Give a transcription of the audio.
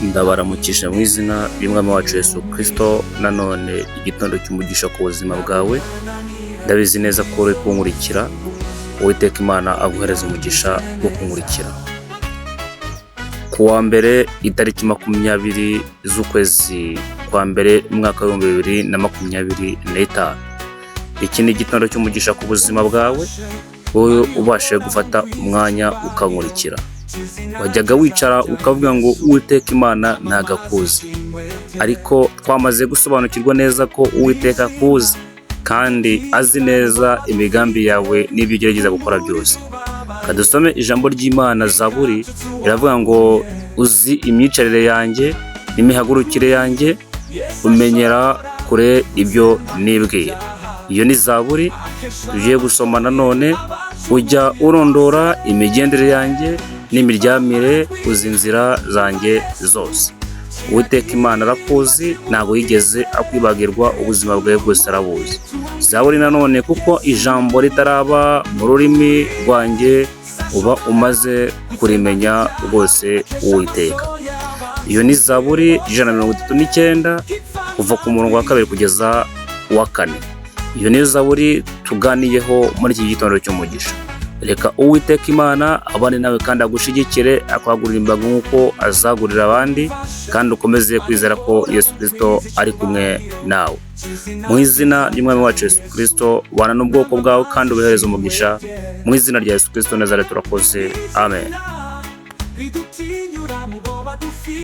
Ndabaramukije mu izina ry'Umwami wacu Yesu Kristo. Nanone igitondo cy'umugisha ku buzima bwawe. Ndabizi neza ko uri kunkurikira. Uwiteka Imana aguhereza umugisha wo kunkurikira. Ku wa mbere, itariki 20 z'ukwezi kwa mbere, umwaka w'2025, iki ni igitondo cy'umugisha ku buzima bwawe, wowe ubashije gufata umwanya ukankurikira. Wajyaga wicara ukavuga ngo Uwiteka Imana ntago akuzi, ariko twamaze gusobanukirwa neza ko Uwiteka akuzi kandi azi neza imigambi yawe n'ibyo ugerageza gukora byose. Kadusome ijambo ry'Imana. Zaburi iravuga ngo: "Uzi imyicarire yanjye n'imihagurukire yanjye, umenyera kure ibyo nibwira." Iyo ni Zaburi tugiye gusoma nanone. "Ujya urondora imigendere yanjye n'imiryamire, uzi inzira zanjye zose." Uwiteka Imana arakuzi, ntabwo yigeze akwibagirwa, ubuzima bwawe bwose arabuzi. Zaburi nanone: "Kuko ijambo ritaraba mu rurimi rwanjye, uba umaze kurimenya rwose, Uwiteka." Iyo ni Zaburi 139, kuva ku murongo wa kabiri kugeza uwa kane. Iyo niyo zaburi tuganiyeho muri iki gitondo cy'umugisha. Reka Uwiteka Imana abane nawe kandi agushigikire, akwagurira imbago nk'uko azagurira abandi, kandi ukomeze kwizera ko Yesu Kristo ari kumwe nawe. Mu izina ry'Umwami wacu Yesu Kristo, bana n'ubwoko bwawe kandi ubuhereze umugisha. Mu izina rya Yesu Kristo Nazareti turakoze, amen. Ridutinyura mu bo badufi.